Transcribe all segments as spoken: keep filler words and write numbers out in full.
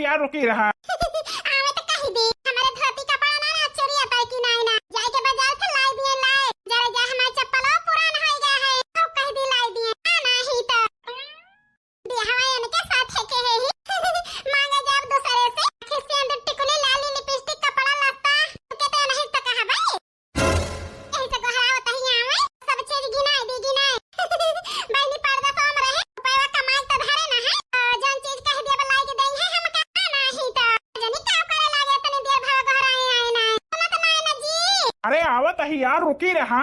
यार रुकी रहा। आवे तो कह दी, हमरे धोती कपड़ा ना, ना चोरी आता है कि नहीं ना, जाए के बाजार से लाई दिए, लाई। जरा जा, हमारे चप्पलो पुरान हो गया है, तो कह दी लाई दिए। हाँ, नहीं तो। बियाहवा इनके साथ है के है ही। मांगे जाब दूसरे से, आखिर सेंदूर टिकुली, लाली, लिपस्टिक, कपड़ा लत्ता, के तो नहीं तो कहा भाई। यही से गोहरावत ही आवे, सब चीज गिनाए दी, गिनाए। बहनी पर्दा सोम रहे, रुपया कमाए तो धरे ना है, और जौन चीज कह दिया लाई के देंगे है, हम का नहीं तो। जनी का करे लागे, तनी देर भर गोहराए आए ना है। सुनत ना है ना जी। अरे आवत ही यार, रुकी रहा।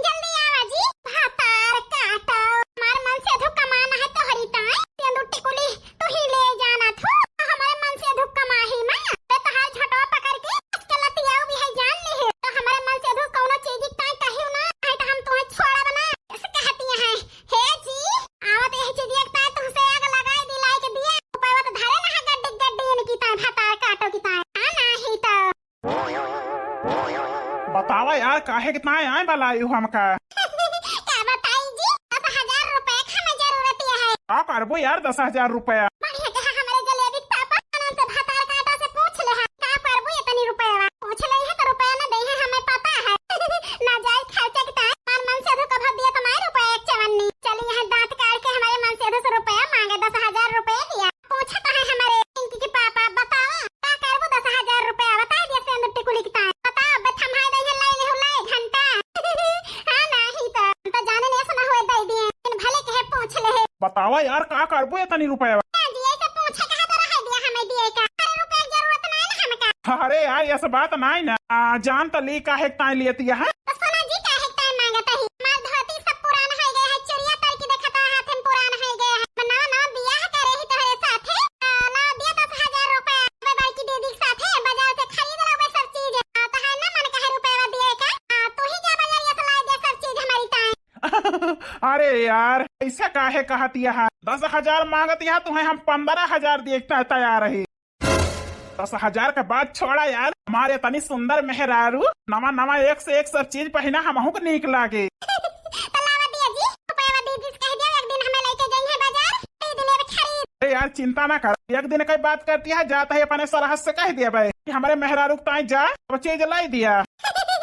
जल्दी आवा जी। भातार काटो, हमार मन से अधू कमाना है तोहरी ताई। सेंदूर टिकुली तू ही ले जाना थू, हमारे मन से अधू कमाही में। ते तहार झटवा पकड़ के, इसके लतियाऊ भी है जान ली है। तो हमारे मन से अधू कौनो चीज ताई कहियो ना, नहीं तो हम तुम्हें छोड़ब ना। ऐसे कहती है, हे जी, आवत यही चीज एक ताई तुमसे आग लगाई दी, लाई के दिए। रुपया तो धरे ना है गड्डी गड्डी इनकी ताई, भातार काटो की ताई। हाँ, नहीं तो। बतावा यार, काहे कितना आए वाला आयु हमका? का बताई जी, दस हजार रुपया के हमें जरूरत है। का करबो यार, दस हजार रुपया? बढ़िया कहा हमरे जलेबी के पापा, आनंद से भातार काटा से पूछ ले है, का करबो इतनी रुपया? पूछ ले है तो रुपया न दे है, हमें पता है। ना जाए खर्चे के टाइम, हमार मन से अधू कभा दिया तो नहीं रुपया एक चवन्नी। चली यहाँ दांत काट के हमारे मन से अधू से रुपया मांगे, दस हजार रुपया दिया। पूछत है हमारे पिंकी के पापा, बताओ, का करबो दस हजार रुपया? बता दिया सेंदूर टिकुली के ताई। बताओ, अब थमाए दे है, लाई ले हो, लाई घंटा। हाँ, नहीं तो, हम तो जाने नहीं सुना हुए दे दिए, लेकिन भले कहे पूछ ले है। बतावा यार, का करबो इतनी रुपया? हाँ जी, ऐसे पूछे कहा तो रह दिया हमें दिए का। अरे रुपया की जरूरत नहीं ना हमका। अरे यार, ऐसा बात नहीं ना। आ, जान तो ली काहे ताई लेती है। तो सुना जी, काहे के ताई मांगत ही? हमार धोती सब पुरान हो गए है, चुरिया तर की देखत है, हाथ में पुरान हो गए है। नवा नवा बियाह करे ही तोहरे साथे, आ, ला दिया दस हजार रुपया, अबे बड़की दीदी के साथे बाजार से खरीद लावे सब चीज। आ, तो है ना मन कहे रुपया दिए का? आ, तू ही जा बाजार से ला दे सब चीज हमारी ताई। अरे यार, ऐसा काहे कहती है? दस हजार मांगती है, तुम्हें हम पन्द्रह हजार देखता तैयार है। दस हजार के बात छोड़ा यार, हमारे इतनी सुंदर मेहरारू, नवा नवा एक से एक सब चीज पहिना, हमहू के नीक लागे। तो लावा दिया जी, रुपया दीदी से कह दिया, एक दिन हमें लेके जाइए बाजार, दीदी लेवे खरीद। अरे यार, चिंता ना कर, एक दिन की बात करती है, जाता है अपने सरहद से कह दिया भाई कि हमारे मेहरारू के ताई जा, अब चीज लाई दिया। हे जी,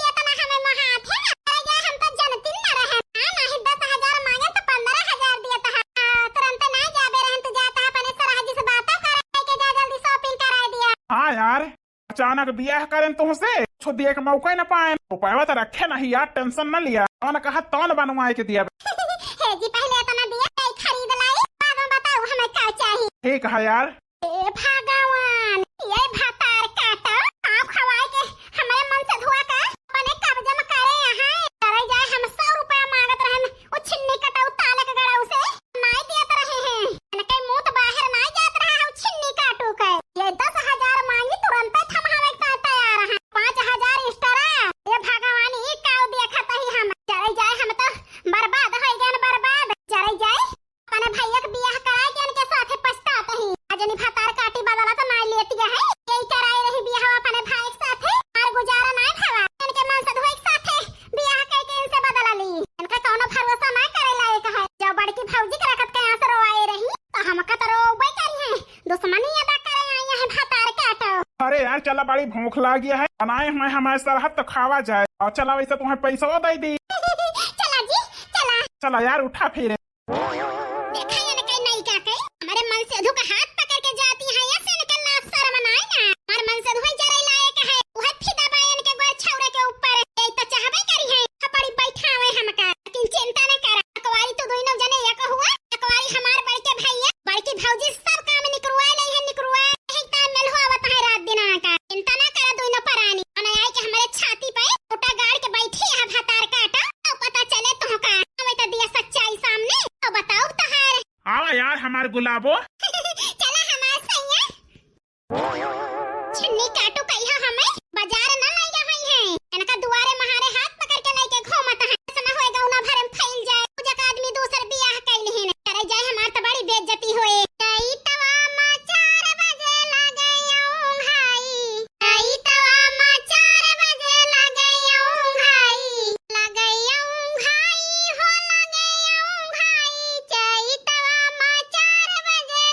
इतना हमें मोहात है, अरे जा, हम तो जनती न रहे। हाँ, नहीं, दस हजार मांगे तो पन्द्रह हजार दिया था। आ, तुरंत नहीं जाबे रहन, तू जाता है अपने सरहद से बातों कर, लेके जा जल्दी shopping करा दिया। हाँ यार, अचानक बियाह करें तुमसे, कुछ दिए के मौका ही ना पाए। रुपया तो रखे नहीं यार, tension न लिया, कौन कहा तौन बनवाए के दिया। हे जी, पहले इतना दिया, नहीं खरीद लाई, बाद में बताओ हमें का चाहिए। ठीक है यार। ए भगवान, ये भातार काटा, पाँव खवाए के हमरे मन से धुआ का अपने कब्जा में करे यहाँ। करे जाए, हम सौ रुपया मांगत रहन, उ छिन्नी कटाऊ ताले के गड़ाऊ से नाई देत रहे हैं। इनके मुंह तो बाहर नाई जात रहा है, उ छिन्नी काटू के। ये दस हजार मांगी, तुरंते थमावे के तैयार है। पाँच हजार extra। ये भगवान, ई काऊ देखत ही हम। चले जाए, हम तो बर्बाद हो गए, बर्बाद। चले जाए। अपने भैया के बियाह कराए के इनके साथे पछतात ही। आज इन्हीं भातार काटी बदला तो ना लेती है। यही कराए रही बियाह अपने भाई के साथे। और गुजारा ना भवा। इनके मन से धोए के साथे बियाह करके इनसे बदला ली। इनका कौनो भरोसा ना करे लायक है। जब बड़की भौजी के रखत के यहाँ से रोवाए रही, तो हमका तो रोवे करी है। दुश्मनी अदा करे आई है भातार काटो। अरे यार, चला, बड़ी भूख लागी है, बनाए हुए हमारे सरहद तो खावा जाए। और चला, वैसे तुम्हें पैसा दे दी। चला जी, चला। चला यार, उठा फिर। देखा ये ना कहीं नहीं क्या कहीं, हमारे मन से अधू का हाथ पकड़ के जाती है, या से इनके लाज शर्म ना आए ना। हमारे मन से अधू जरे लायक है, वह फिदा बा इनके गोर छौरे के ऊपर। ये तो चाहबे करी है, खपड़ी बैठा हुए हमका, लेकिन चिंता न कर, अकवारी तू दोनों जने एक हुआ, अकवारी हमार बड़के भैया, बड़की भौजी सब काम निकरुआ ले है, निकरुआ। यही ताल मेल हुआ होता है रात दिन आटा, चिंता ना कर दोनों परानी। अने आए के हमारे छाती पे टूटा गाड़ के बैठी है भातार काटा, तो पता चले तुमका। हमें तो दिया सच्चाई सामने, तो बताओ तहार। आवा यार हमार गुलाबो। चला हमार सैया। छिन्नी काटू कहिया हमें बाजार ना लइया हुई है। इनका दुआरे महारे हाथ पकड़ के लेके घूमत है। ऐसा ना होए गौना भरे में फैल जाए। पूजा का आदमी दूसर बियाह कैल है। करे जाए हमार तो बड़ी बेइज्जती होए। कई तवा मा चार बजे लगे ऊंघाई। कई तवा मा चार बजे लगे ऊंघाई। लगे ऊंघाई हो लगे ऊंघाई। चैतवा मा चार बजे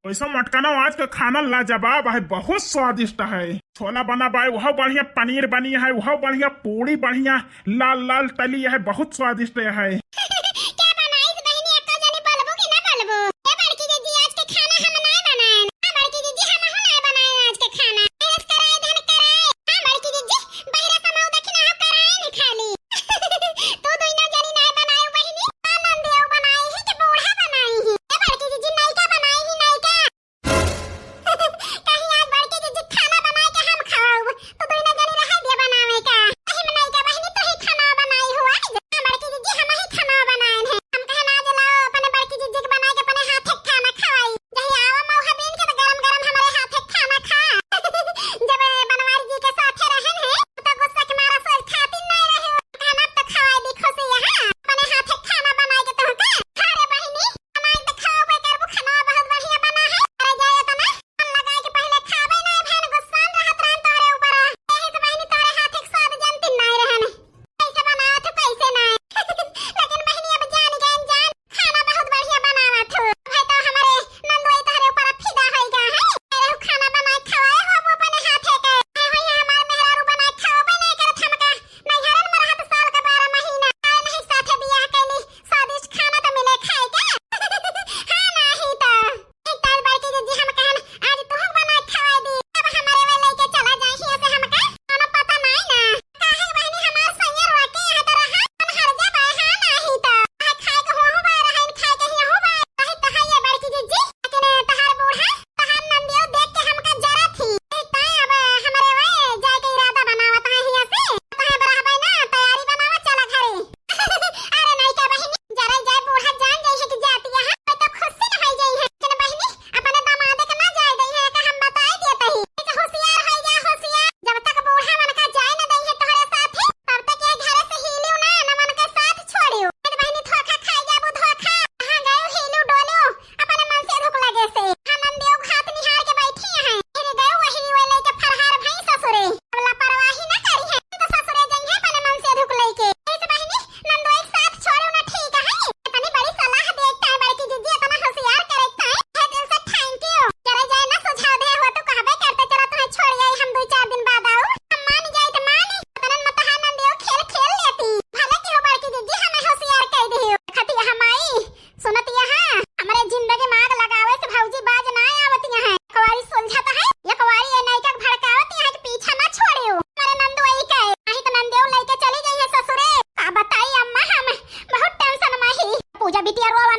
वैसे मोटकनवा, आज के खाना लाजवाब है, बहुत स्वादिष्ट है। छोला बना बाय, वह बढ़िया, पनीर बनी है, वह बढ़िया, पूड़ी बढ़िया, लाल लाल तली है, बहुत स्वादिष्ट है। क्या बनाइस बहिनी, एक्को जनी बोलबू कि ना बोलबू? ए बड़की दीदी, आज के खाना हम नाय बनाएन। हाँ बड़की दीदी, हमहू नाय बनाएन आज के खाना। मेहनत कराए धन कराए। हाँ बड़की दीदी, बहिरा समाऊ देखी ना हो कराएन खाली। तू दुइनो जनी नाय बनायू बहिनी। आ नंदियो बनाई ही कि बूढ़ा बनाई ही? ए बड़की दीदी, नयका बनाई ही, नयका। कहीं आज बड़की जीजी खाना बनाए के हम खवाउब, तो दुइनो जनी रहे दिया बनावे का। अही में नयका बहिनी तू ही खाना बनाई हो आज। हाँ बड़की जीजी, हम ही खाना बनाए हैं। हम कहे ना जे लाओ अपने बड़की जीजी के बनाए के अपने हाथे खाना खवाई। जही आवा मौहा बीन के तो गरम गरम हमारे हाथे खाना खा। जब बनवारी जी के साथे रहन है, तो गुस्सा के मारा सोच खाती नहीं रहे। खाना तो खवाई दी खुशी यहाँ। अपने हाथे खाना बनाए के तुमका। अरे बहिनी, बनाए के खाओ, बेकार वो खाना बहुत बढ़िया बना है। अरे जाए तो ना, मन लगा के पहले खावे ना, बहन गुस्सा रहत रहन तोरे ऊपर। यही तो बहिनी तोरे हाथ एक स्वाद जानती नहीं रहन। कैसे बनावत हो, कैसे नहीं। लेकिन बहिनी अब जान गए जान, खाना बहुत बढ़िया बनावत हो। भाई तो हमारे नंदोई तोरे ऊपर फिदा हो गया है। अरे खाना बनाए खवाए हो वो अपने हाथे के। है होई है हमारे मेहरारू बनाए खाओ, बनाए करत हमका। नैहरन में रहत साल का बारह महीना, आए नहीं साथे बियाह कैली, स्वादिष्ट खाना तो मिले खाए के। हाँ, नहीं तो। एक ताल बड़की दीदी हम कहन, आज तुहू बना खवाए दी। अब हमारे वे लेके चला जाए हियां से हमका, कोनो पता नहीं ना। काहे बहनी हमार सैया रोके यहाँ तो रहा, हम हर जा बा, हाँ, नहीं तो। काहे खाए के हुआ बा, रहन खाए के हिया बा। वही तो है ये बड़की दीदी, लेकिन तहार बूढ़ा तहार नंदियो देख के हमका जरा थी। ए, ताई अब हमरे वै जाए के इरादा बनावत है हियां से। तहां बराबर ना तैयारी बनावा, चला घरे। अरे नहीं का बहिनी, जरा जाए बूढ़ा जान जाई है कि जाती है, तो खुशी न होई जाई है। लेकिन बहिनी, अपने दामाद के ना जाए दई है, का हम बताई देत ही। तो होशियार होई जा, होशियार। जब तक बूढ़ा मन का जाए न दई है तोहरे साथ, तब तक ये घर से हिलियो ना, न मन के साथ छोड़ियो। ए बहिनी, धोखा खाई जाबू, धोखा। कहाँ गयो हिलियो डोलियो? अपने मन से धुक लगे से। हम नंदियो घात निहार के बैठी हैं। फिर गयो वही वो लेके फरहार भई ससुरे। अब लापरवाही ना करी है, तो ससुरे जइहे अपने मन से धुक लेके। इस बहिनी, नंदो एक साथ छोड़ो ना, ठीक है। इतनी बड़ी सलाह देता है बड़की जीजी, इतना होशियार करता है। है दिल से thank you। करे जाए ना सुझाव दे हो तो कहबे करते, चला तुम्हें छोड़ आई, हम दो चार दिन बाद आऊ। हम मान जाए तो मान, इतने मत है नंदियो खेल खेल लेती। भले की हो बड़की जीजी, हमें होशियार कह दे हो। खतिया हम आई, सुनत यहाँ, हमरे जिंदगी में आग लगावे से भौजी बाज ना आवत यहाँ। एक बारी सुलझत है, एक बारी ये नैका के भड़कावत यहाँ के पीछे मत छोड़ियो। हमारे नंदोई के, नहीं तो नंदियो लेके चली गई है ससुरे। का बताई अम्मा, हम बहुत tension में ही। पूजा बिटिया रोवा